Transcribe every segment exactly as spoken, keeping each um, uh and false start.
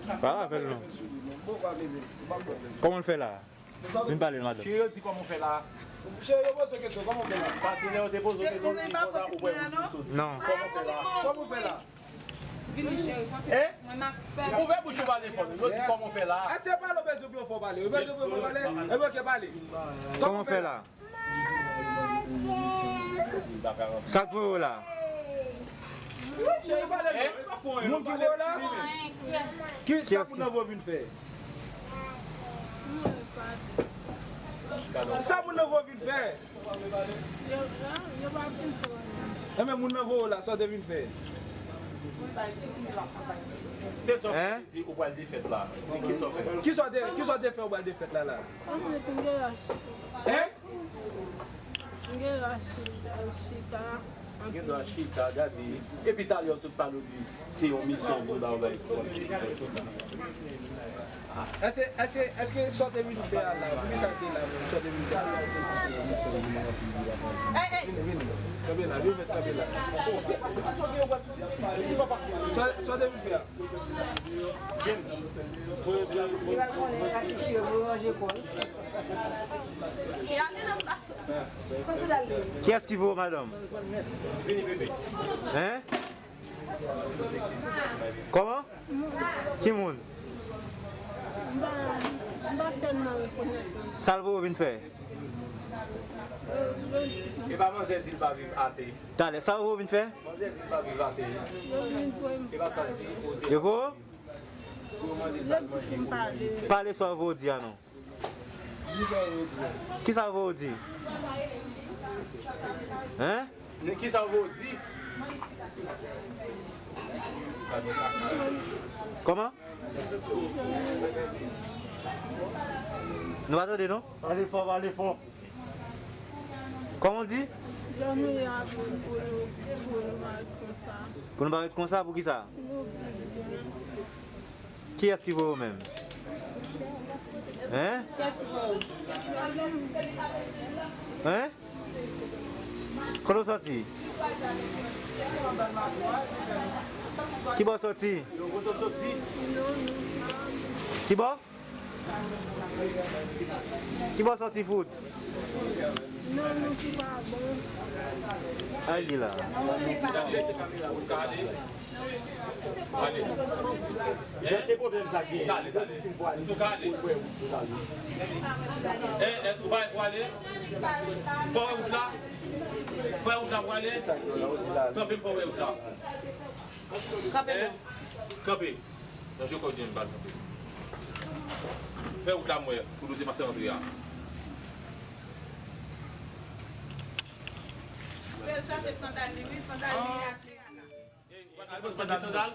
Pale avè l non. Kòman l fè la? Vin pale l, madanm. Cheri, yo di kòman w fè la? Cheri, yo poze w kesyon, kòman w fè la? Paske lè yo te poze w kesyon, di konsa ou wè ou di soti. Non. Kòman w fè la? Kòman w fè la? Vini, cheri. Eh? Ouvè bouch ou pale fò. Yo di kòman w fè la? Èske pale ou bezwen pou yo fè w pale? Ou bezwen pou yo fè w pale? Epi oke, pale. Kòman w fè la? Sa k voye w la? Cheri, pale. Eh? Moun ki voye w la? Ki sa moun nan voye w vin fè? Sa moun nan voye w vin fè? Yo, yo pa vin fè anyen. Enben, moun nan voye w la, sa w te vin fè? Se sa w te di ou pral defèt la. Ki sa w fè? Ki sa w te, ki sa w te fè ou pral defèt la la? Mwen te gen rach. Hein? M gen rach chita. Gen dwa chita, gade. Epi talè w sot pale w di se yon misyon pou ba w bay. Èske, èske, èske sa w te vin fè a la, poukisa w te la menm, sa w te vin fè a la? Vin, vin, kanpe la, vin mèt kanpe la. Sa, sa w te vin fè a? Li pa konnen a ki chire pou ranje kò l. Kiyès ki voye w, madanm? Hein? Kòman? Ki moun? M pa, m pa tèlman rekonèt li. Sa l voye w vin fè? E pa manzè di l pa viv ate. Talè, sa l voye w vin fè? Manzè di l pa viv ate. Yo vin voye m. E pa sa l di, oze. Yo voye w? Yo di pou m pale. Pale sa w voye w di a non. Di sa w voye w di a. Kisa w voye w di? Hein? Men kisa w voye w di? Kòman? Nou pa tande non? Pale fò, pale fò. Kòman w di? Jan nou ye a pou, pou nou, pou nou pa ret konsa. Pou nou pa ret konsa, poukisa? Pou nou viv byen. Kiyès ki voye w menm? Hein? Hein? Kote w soti? Ki bò w soti? Ki bò? Ki bò w soti fout? Non, nou ki pa bon. Al di la. Jan se pwoblèm sa gen. Talè, talè. Ou ka ale. Eh, eh, ou pa wè pou ale? Fò wè wout la. Fò wè wout la pou ale. Kanpe, fò wè wout la. Kanpe. Eh, kanpe. Nan je kò w di m pa l kanpe. Fè wout la m wè, pou nou te pase rantre a. Fè l chache sandal li, wi, sandal li atè a la. Al pran sandal, sandal.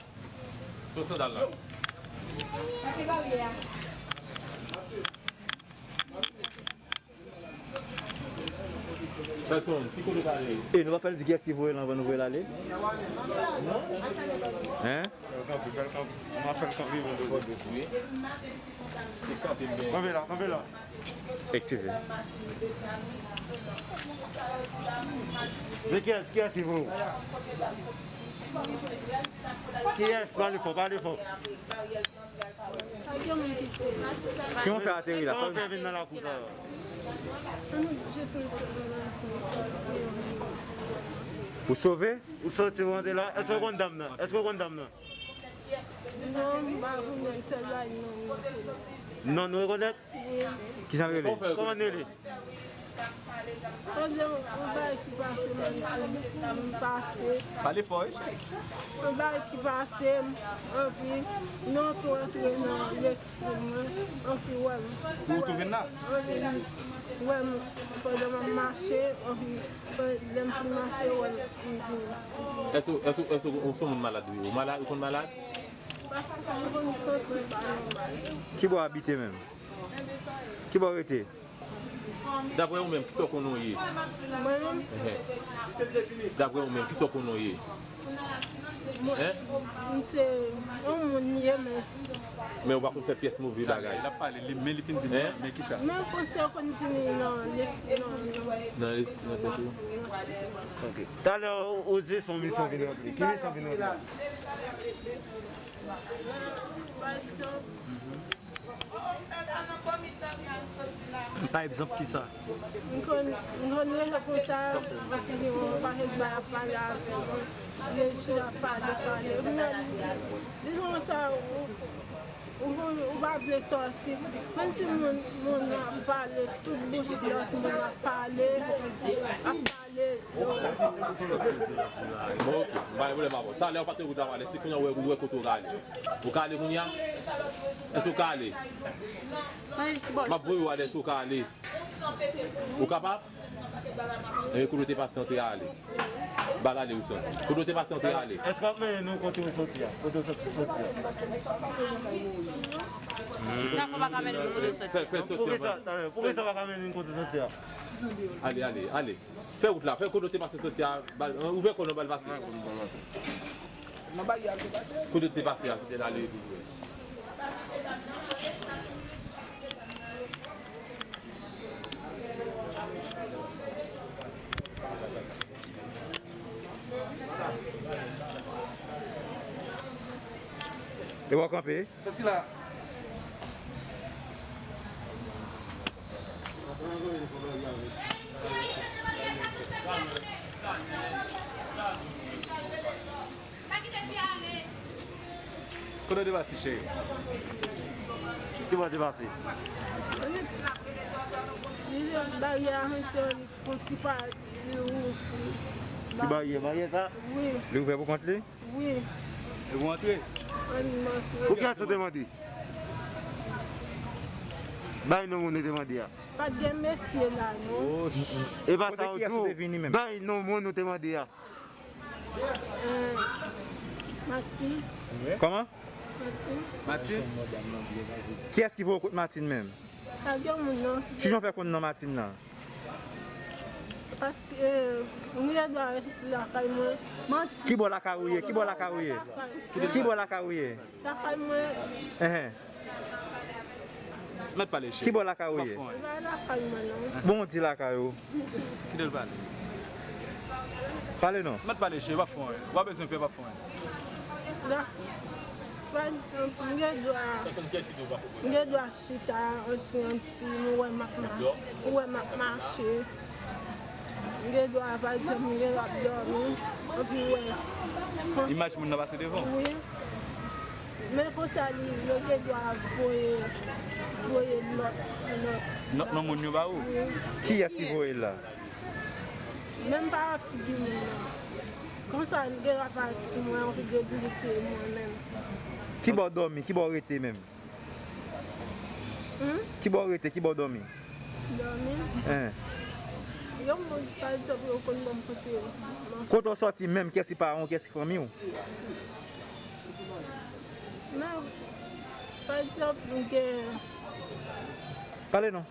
Pran sandal la. Sa se baryè a. Sa l fè menm? Ki kote w prale? E nou pa fè l di kiyès ki voye l anvan nou voye l ale? Hein? Fè l kanpe, fè l kanpe. Nou ap fè l kanpe pou nou. Kanpe la, kanpe la. Eskize. Se kiyès, kiyès ki voye w? Kiyès? Pale fò, pale fò. Pa gen moun ki fè. Kijan w fè ateri la? Kòman w fè vin nan lakou sa a? Ann jis m sot nan lakou, m sòti. Ou sove? Ou sòti, ou antre la. Èske w konn dam nan? Èske w konn dam nan? Non, m pa konnen, sèl bagay non m konnen. Non, nou rekonèt? Wi. Kijan l rele? Kòman l rele? Pandan yon bagay ki pase, m, m pase. Pale fò, wi, cheri. Yon bagay ki pase, anpi, non, tou antre nan lespri mwen, anpi, wè m. Ou tou vin la? Anpi, wè m, pandan m ap mache, anpi, lè m fin mache, wè m, m vini. Èske, èske, èske ou se yon moun malad, wi? Ou malad, ou konn malad? Paske m konn santi m pa nòmal. Ki bò w abite menm? Ki bò w rete? Daprè ou menm, kisa w konnen w ye? Mwen menm? Enhen. Daprè ou menm, kisa w konnen w ye? Mwen, m se yon moun m ye, men. Men ou pa konn fè pyès move bagay. L ap pale, li, men li fin di sa, men kisa? Men konsa w konn vini nan lespri, nan, nan. Nan lespri, nan tèt ou? Ok. Talè ou, ou di se yon misyon vin ranpli. Ki misyon vin ranpli? Pati Pa egzanp, kisa? M konn, m konn rele konsa, m pa gen yon pakèt bagay ap pale avè mwen. Lè jou ap pale, pale. Epi lè m di, di konsa, ou, ou, ou pa vle sòti. Menm si moun, moun nan ap pale, tout bouch lòt moun ap pale, ap pale. Bon, ok, m pa gen pwoblèm avè w. Talè ou pa te pou ta pale, si kounye a ou wè, ou wè kote ou ka ale. Ou ka ale kounye a? Èske ou ka ale? M ap voye w ale, èske ou ka ale? Ou kapab? Enben, kote w te pase antre a ale. Ba l ale, Wilson. Kote w te pase antre a ale. Èske w ap mennen nou kote w soti a? Kote w soti, soti a? Sa fò pa ka mennen nou kote w soti. Fè, fè soti anvan. Poukisa, talè, poukisa w pa ka mennen nou kote w soti a? Ale, ale, ale. Fè wout la, fè kote w te pase soti a, ba l, ouvè kò w, ba l pase. Kote w te pase a, kote l ale epi. E w ap kanpe? Soti la. Kote w te pase, cheri? Ki bò w te pase? Li, li, baryè a antre, li fon ti pa, li ouvri. Ki baryè? Baryè sa? Wi. Li ouvè pou kont li? Wi. E pou antre? Ann antre. Pou kiyès ou te mande? Bay non moun ou te mande a. Pa t gen mesye la, non. E pa sa ou di w. Bay non moun ou te mande a. Eh, Martin. Kòman? Martin. Martin? Kiyès ki voye w kot Martin menm? Pa gen moun, non. Kijan w fè konn non Martin nan? Paske, eh, m gen dwa lakay mwen. Manti. Ki bò lakay ou ye? Ki bò lakay ou ye? Ki bò lakay ou ye? Lakay mwen. Enhen. Mèt pale, cheri. Ki bò lakay ou ye? Pa lakay mwen, non. Bon, w di lakay ou. Kite l pale. Pale non. Mèt pale, cheri, w ap fè anyen. W ap bezwen fè, w ap fè anyen. La, pa egzanp, m gen dwa, m gen dwa chita, anpi, anpi, m wè m ap ma-, m wè m ap mache. M gen dwa, pa egzanp, m gen dwa ap dòmi, anpi, wè. Imaj moun nan pase devan w? Wi. Men konsa li, yo gen dwa voye, voye lòt, lòt. Lòt non moun yo ba ou? Wi. Kiyès ki voye l la? Menm pa figi moun nan. Konsa, li gen dwa pati mwen, anpi debilite mwen menm. Ki bò w dòmi? Ki bò w rete menm? Hmm? Ki bò w rete? Ki bò w dòmi? Dòmi? Hein. Yon moun, pa egzanp, yo konn ban m kote yo. Kote w sòti menm? Kiyès ki paran w? Kiyès ki fanmi w? Men, pa egzanp, m gen. Pale non.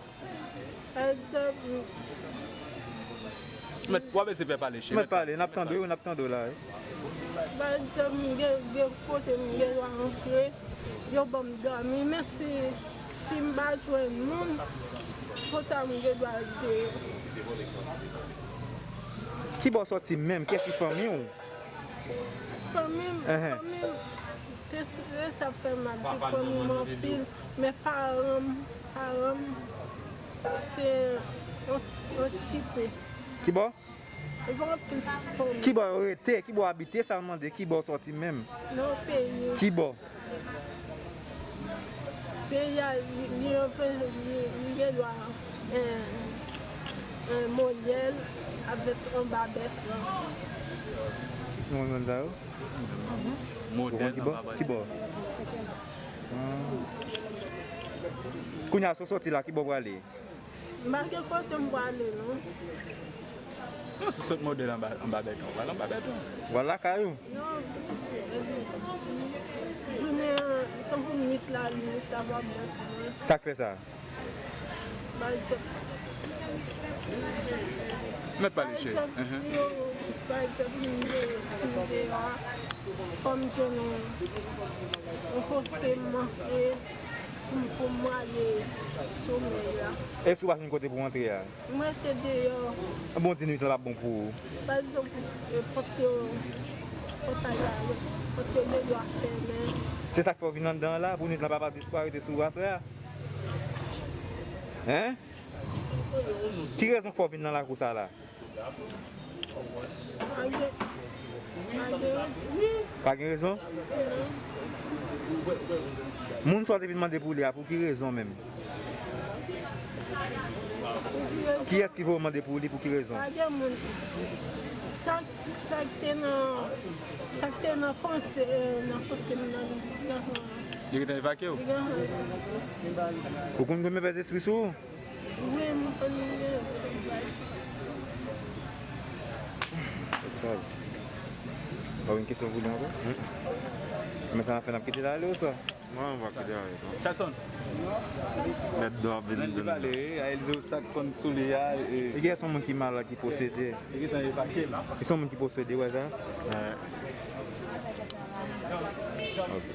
Pa egzanp, m. Mèt, w ap eseye fè pale, cheri. Mèt pale, n ap tande w, n ap tande w la, wi. Pa egzanp, m gen, gen kote m gen dwa antre, yo ban m dòmi, men si, si m pa jwenn moun, kote sa m gen dwa rete. Ki bò w sòti menm? Kiyès ki fanmi w? Fanmi m, fanmi m, se, se sa k fè m ap di fanmi m anpil, men paran m, paran m, se yon, yon ti pe. Ki bò? Li pa anpil fanmi. Ki bò yo rete? Ki bò w abite? Sa m mande, ki bò w sòti menm? Nan peyi. Ki bò? Peyi a, li, li, li, li gen dwa, eh, eh, Modèl avèk anba bèf lan. Ou konn zòn sa yo? Modèl anba bèf lan. Ki bò? Ah. Kounye a, si w sòti la, ki bò w prale? M pa gen kote m prale, non. Non, si sot Modèl anba, anba bèton, w al anba bèton. W al lakay ou? Non. Jounen an, tankou nwit la, nwit la pa bon pou mwen. Sa k fè sa? Pa egzanp. Mèt pale, cheri. Pa egzanp, si yo, pa egzanp, m vle sou deyò a, fò m jwenn yon, yon kote m antre pou, pou m ale somèy la. Èske w pa jwenn kote pou w antre a? M rete deyò. Bon, di nwit la p ap bon pou ou. Pa egzanp, e, pòt yo, pòtay la, yo, Te gen dwa fèmen. Se sa k fè w vin anndan an la, pou nwit lan pa pati disparete sou ou aswè a? Hen? Ki rezon k fè w vin nan lakou sa la? Pa gen, pa gen rezon. Pa gen rezon? Moun sa w te vin mande pou li a, pou ki rezon menm? Pou ki rezon? Kiyès ki voye w mande pou li, pou ki rezon? Pa gen moun. Sa, sa k te nan, sa k te nan panse, eh, nan panse m nan, nan, Li gentan evakye w? Li gentan evakye. Ou konn gen move lespri sou ou? Wi, m konn gen move lespri. Sa. Pa gen kesyon pou li ankò? Men sa n ap fè, n ap kite l ale oswa? Non, m pa kite l ale, non. Jackson. Mèt dwa vin. Nan li pale, a Elzo sa k konn sou li a, e. E gen yon moun ki malad, ki posede. Li gentan evakye l. E se yon moun ki posede, wè sa? Wè. Ok.